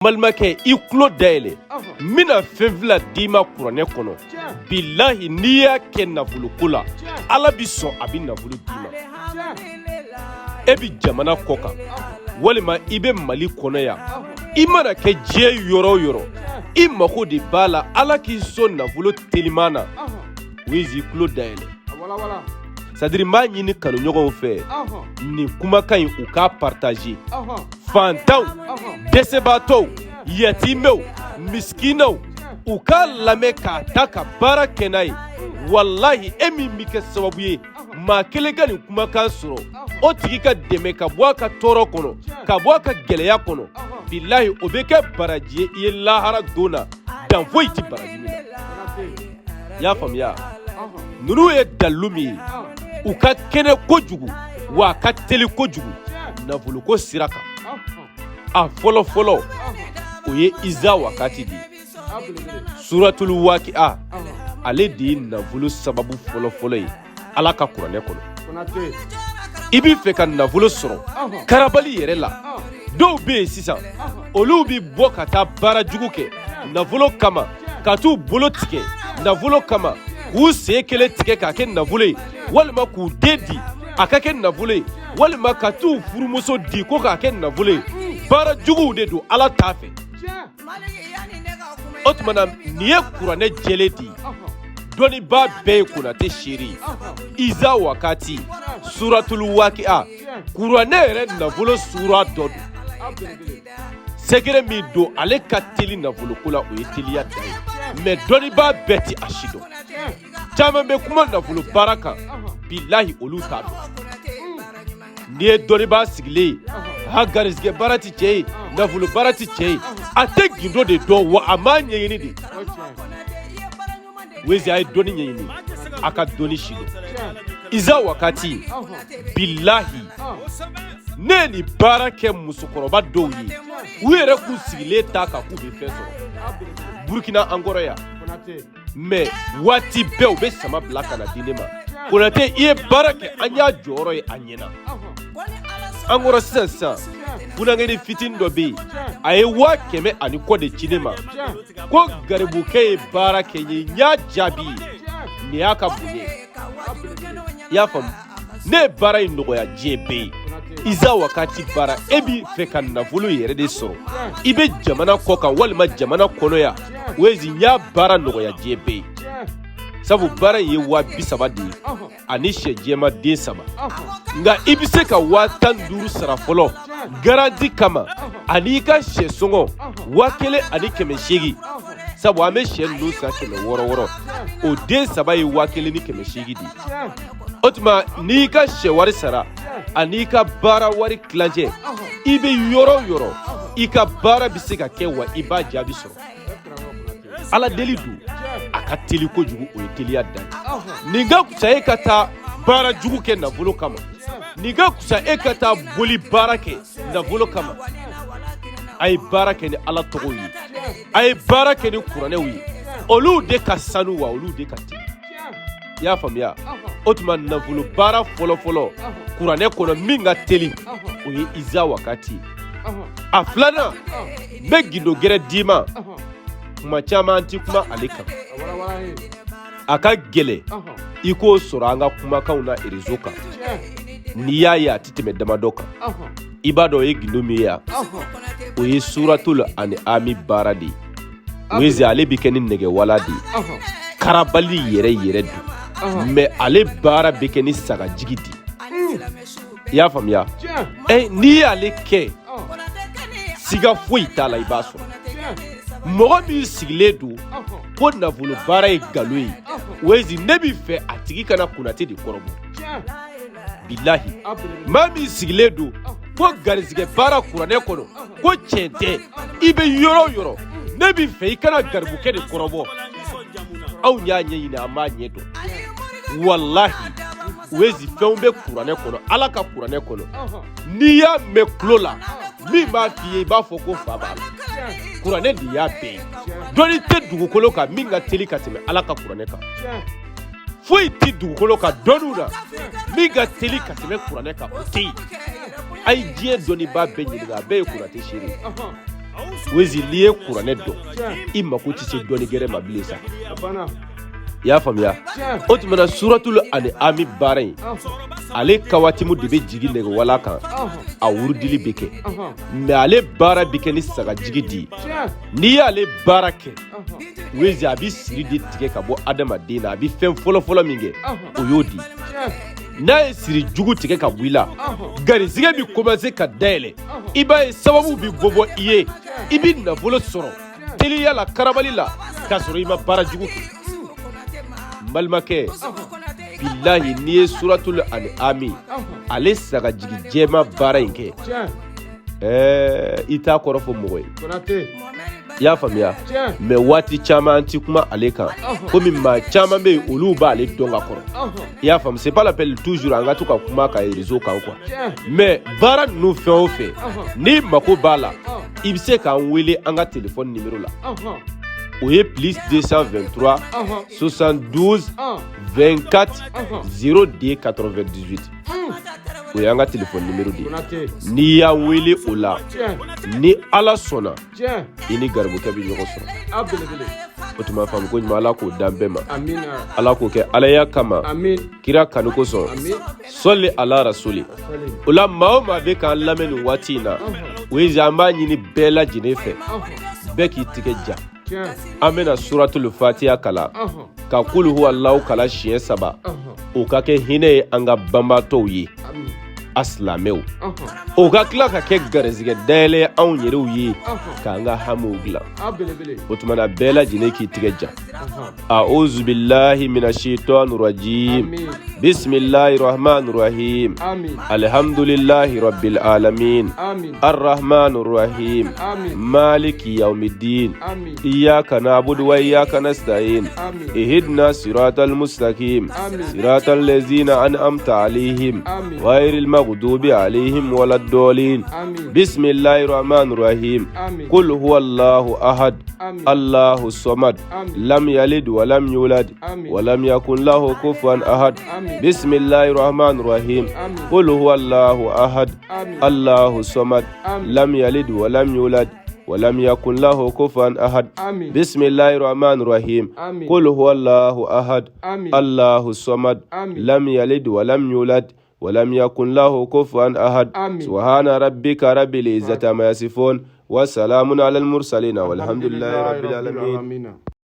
Balimakɛ, i tulo dayɛlɛ, n bɛna fɛn fila d'i ma kuranɛ kɔnɔ. Bilahi, n'i y'a kɛ nafoloko la, Ala bi sɔn, a bɛ nafolo d'i ma. E bɛ jamana kɔ kan walima i bɛ Mali kɔnɔ yan, i mana kɛ diɲɛ yɔrɔ o yɔrɔ, i mako de b'a la Ala k'i sɔn nafolo teliman na. Wizi, i tulo dayɛlɛ. C'est-à-dire, n b'a ɲini kanuɲɔgɔnw fɛ, nin kumakan in, u k'a partager. Fantanw, dɛsɛbaatɔw, yatimɛw, misikinaw, u k'a lamɛn k'a ta ka baara kɛ n'a ye. Walahi, e min bɛ kɛ sababu ye maa kelen ka nin kumakan sɔrɔ, o tigi ka dɛmɛ ka bɔ a ka tɔɔrɔ kɔnɔ, ka bɔ a ka gɛlɛya kɔnɔ, bilahi, o bɛ kɛ baraji ye i ye lahara don na, dan foyi tɛ baraji min na. I y'a faamuya? Ninnu ye dalilu min ye, u ka kɛnɛ kojugu, wa a ka teli kojugu nafoloko sira kan. A fɔlɔ fɔlɔ, o ye iza wakati de ye, suratul waki'a. Ale de ye nafolo sababu fɔlɔ fɔlɔ ye Ala ka kuranɛ kɔnɔ. I b'i fɛ ka nafolo sɔrɔ karabali yɛrɛ la, dɔw bɛ yen sisan, olu bɛ bɔ ka taa baara jugu kɛ nafolo kama, ka t'u bolo tigɛ nafolo kama, k'u sen kelen tigɛ k'a kɛ nafolo ye, walima k'u den di a ka kɛ nafolo ye, walima ka t'u furumuso di ko k'a kɛ nafolo ye. Baara juguw de don, Ala t'a fɛ. O tuma na, nin ye kuranɛ jɛlen de ye, dɔnnibaa bɛɛ ye Konate seere ye. Iza wakati, suratul waki'a, kuranɛ yɛrɛ nafolo sura dɔ don. Secret min don, ale ka teli nafoloko la, o ye teliya dan ye. Mais dɔnnibaa bɛɛ ti a si dɔn. Caman bɛ kuma nafolo baara kan, bilahi, olu t'a dɔn. N'i ye dɔnnibaa sigilen ye, ha, garisɛgɛ baara ti cɛ ye, nafolo baara ti cɛ ye, a tɛ gindo de dɔn wa, a m'a ɲɛɲini de. Wezi, a ye dɔnni ɲɛɲini, a ka dɔnni si dɔn. Iza wakati, bilahi, ne ye nin baara kɛ musokɔrɔba dɔw ye, u yɛrɛ k'u sigilen ta kan k'u bɛ fɛn sɔrɔ Burukina an kɔrɔ yan. Mais waati bɛɛ, u bɛ sama bila ka na di ne ma: "Konate, i ye baara kɛ, an y'a jɔyɔrɔ ye, a ɲɛna." An kɔrɔ sisan sisan, funankɛni fitinin dɔ bɛ yen, a ye 100 000 ani kɔ de ci ne ma ko garibukɛ ye baara kɛ n ye. N y'a jaabi ye, nin y'a ka bonya ye. I y'a faamu? Ne ye baara in nɔgɔya diɲɛ bɛɛ ye. Iza wakati baara, e b'i fɛ ka nafolo yɛrɛ de sɔrɔ, i bɛ jamana kɔ kan walima jamana kɔnɔ yan, wezi, n y'a baara nɔgɔya diɲɛ bɛɛ ye. Sabu baara in ye 30 000 de ye ani sɛ jɛma den saba. Nka i bɛ se ka 15 000 sara fɔlɔ garantie kama, ani i ka sɛ sɔngɔ 1800. Sabu an bɛ sɛ ninnu san 600 wɔɔrɔ, o den saba ye 1800 de ye. O tuma, n'i ka sɛ wari sara ani i ka baara wari tilancɛ, i bɛ yɔrɔ o yɔrɔ, i ka baara bɛ se ka kɛ, wa i b'a jaabi sɔrɔ. Ala deli don, a ka teli kojugu, o ye teliya dan ye. Nin ka kusa e ka taa baara jugu kɛ nafolo kama, nin ka kusa e ka taa boli baara kɛ nafolo kama. A ye baara kɛ ni Ala tɔgɔw ye, a ye baara kɛ ni kuranɛw ye, olu de ka sanu, wa olu de ka teli. I y'a faamuya? O tuma, nafolo baara fɔlɔfɔlɔ kuranɛ kɔnɔ min ka teli, o ye iza wakati ye. A filanan, n bɛ gindo gɛrɛ d'i ma. Kuma caman an ti kuma ale kan, a ka gɛlɛ i k'o sɔrɔ an ka kumakanw na réseau kan. N'i y'a ye, a ti tɛmɛ damadɔ kan. I b'a dɔn o ye gindo min ye yan? O ye suratul ani ami baara de ye. Wezi, ale bɛ kɛ ni nɛgɛwala de ye, karabali yɛrɛ yɛrɛ don. Mais ale baara bɛ kɛ ni sagajigi de ye. I y'a faamuya? Ɛ, n'i y'ale kɛ, siga foyi t'a la, i b'a sɔrɔ. Mɔgɔ min sigilen don ko nafolo baara ye nkalon ye, wezi, ne b'i fɛ a tigi kana Konate de kɔrɔbɔ. Bilahi, maa min sigilen don ko garizigɛ baara kuranɛ kɔnɔ ko tiɲɛ tɛ, i bɛ yɔrɔ o yɔrɔ, ne b'i fɛ i kana garibukɛ de kɔrɔbɔ. Anw y'a ɲɛɲini, an b'a ɲɛ dɔn. Walahi, wezi, fɛnw bɛ kuranɛ kɔnɔ, Ala ka kuranɛ kɔnɔ, n'i y'a mɛn tulo la, min b'a f'i ye, i b'a fɔ ko fa b'a la. Kuranɛ de y'a bɛɛ ye. Dɔnni tɛ dugukolo kan min ka teli ka tɛmɛ Ala ka kuranɛ kan. Foyi tɛ dugukolo kan dɔnniw na min ka teli ka tɛmɛ kuranɛ kan, o tɛ yen. A ye diɲɛ dɔnnibaa bɛɛ ɲininka, a bɛɛ ye Konate seere ye. Wezi, n'i ye kuranɛ dɔn, i mako tɛ se dɔnni gɛrɛ ma bilen sa. I y'a faamuya? O tuma na, suratul ani ami baara in, ale kawatimu de bɛ jigin nɛgɛwala kan, a wurudili bɛ kɛ, mais ale baara bɛ kɛ ni sagajigi di. N'i y'ale baara kɛ, Wezi, a bɛ siri de tigɛ ka bɔ adamaden na. A bɛ fɛn fɔlɔfɔlɔ min kɛ, o y'o di. N'a ye siri jugu tigɛ ka bɔ i la, garisɛgɛ bɛ commencer ka dayɛlɛ. I b'a ye, sababu bɛ bɔ i ye, i bɛ nafolo sɔrɔ teliya la, karabali la, k'a sɔrɔ i ma baara jugu kɛ. N balimakɛ, bilahi, n'i ye suratul ani ami, ale sagajigi jɛma baara in kɛ, ɛɛ, i t'a kɔrɔ fɔ mɔgɔ ye. I y'a faamuya? Mais waati caman, an ti kuma ale kan, komi maa caman bɛ yen, olu b'ale dɔn ka kɔrɔ. I y'a faamu? C'est pas la peine toujours an ka to ka kuma ka réseau kan quoi. Mais baara ninnu, fɛn o fɛn n'i mako b'a la, i bɛ se k'an wele an ka téléphone numéro la. O ye plus 223 72 24 02 98. O y'an ka téléphone numéro de ye. N'i y'an wele o la, ni Ala sɔnna, i ni garibukɛ bɛ ɲɔgɔn sɔrɔ. O tuma, faamu ko ɲuman, Ala k'o dan bɛɛ ma. Ala k'o kɛ Alaya kama, kira kanu kosɔn. Sɔli ala rasuli. O la, maa o maa bɛ k'an lamɛn nin waati in na, o ye, an b'a ɲini bɛɛ lajɛlen fɛ, bɛɛ k'i tigɛ ja. An bɛna suratul fatiya kalan, ka kulu huwa Allahu kalan siɲɛ saba. O ka kɛ hinɛ ye an ka banbaatɔw ye, a silamɛw. O ka tila ka kɛ garisɛgɛ dayɛlɛ ye anw yɛrɛw ye, k'an ka hamiw dilan. O tuma na, bɛɛ lajɛlen k'i tigɛ ja. A'udhu billahi minash shaitani rajim. Bismillahi rahmanir rahim. Alhamdulillahi rabbil alamin. Arrahmanir rahim. Maliki yawmiddin. Iyyaka na'budu wa iyyaka nasta'in. Ihdina siratal mustaqim. Siratal ladzina an'amta alaihim. Ghayril maghdubi alaihim waladdallin. Bismillahir rahmanir rahim. Qul huwallahu ahad. Allahu samad. Lam yalid wa lam yulad. Wa lam yakun lahu kufuwan ahad. Bismillahir rahmanir rahim. Qul huwallahu ahad. Allahu samad. Lam yalid wa lam yulad. Wa lam yakun lahu kufuwan ahad. Bismillahir rahmanir rahim. Qul huwallahu ahad. Allahu samad. Lam yalid wa lam yulad. Wa lam yakun lahu kufuwan ahad. Subhana rabbika rabbil izzati amma yasifun. Wa salamun alal mursalin. Walhamdulillahi rabbil alamin.